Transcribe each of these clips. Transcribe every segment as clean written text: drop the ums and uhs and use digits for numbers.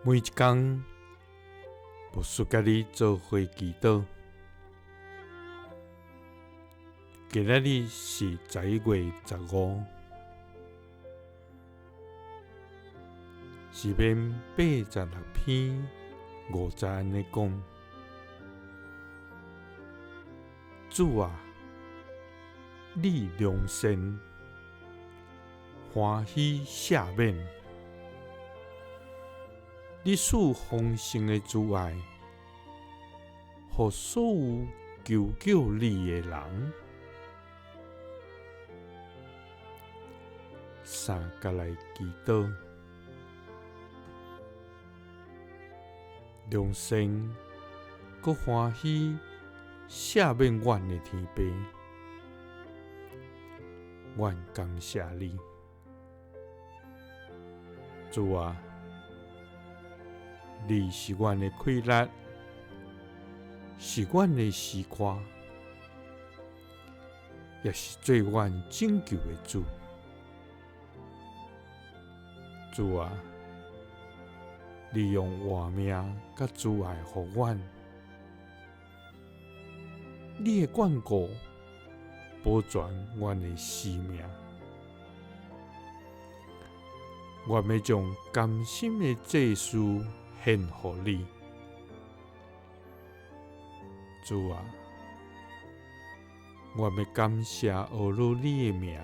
每一工，牧師佮你做伙祈禱。今仔日是11月15，詩篇86篇5節按呢講：主啊，你良善，歡喜赦免。你賜豐盛的慈愛，予所有求叫你的人。三佮來祈禱，良善閣歡喜赦免阮的天父，阮感謝你，主啊！你是阮的氣力，是阮的詩歌，也是做阮拯救的主。主啊，你用活命佮慈愛予阮，你的眷顧保全阮的生命。我欲將甘心的祭司獻予你，主啊，我欲感謝呵咾你的名，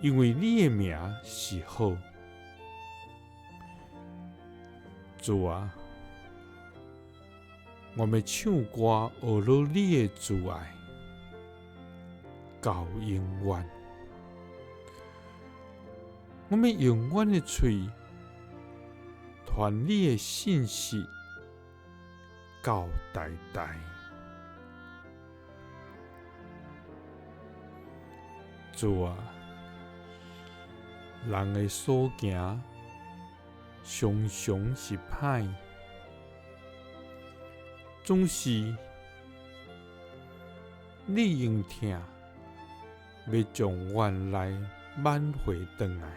因為你的名是好。主啊，我欲唱歌呵咾你的慈愛，到永遠。我欲用阮的喙傳你的信實到代代。主啊，人的所行常常是歹，總是你用疼欲將阮來挽回轉來，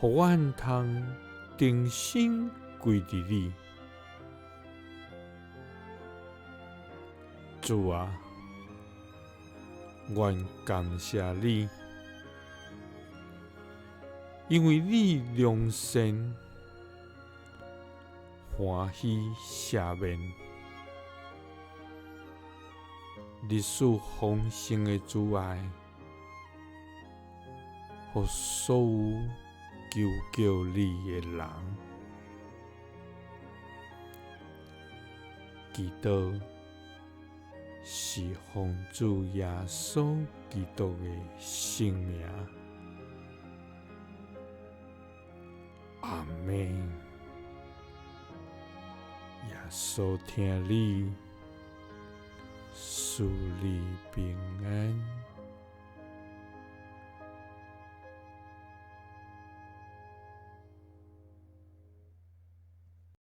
予阮通重新歸佇你。主啊，阮感謝你，因為你良善，歡喜赦免，你賜豐盛的慈愛，予所有求叫你的人。祈禱是奉主耶穌基督的聖名。阿們。耶穌疼你，賜你平安。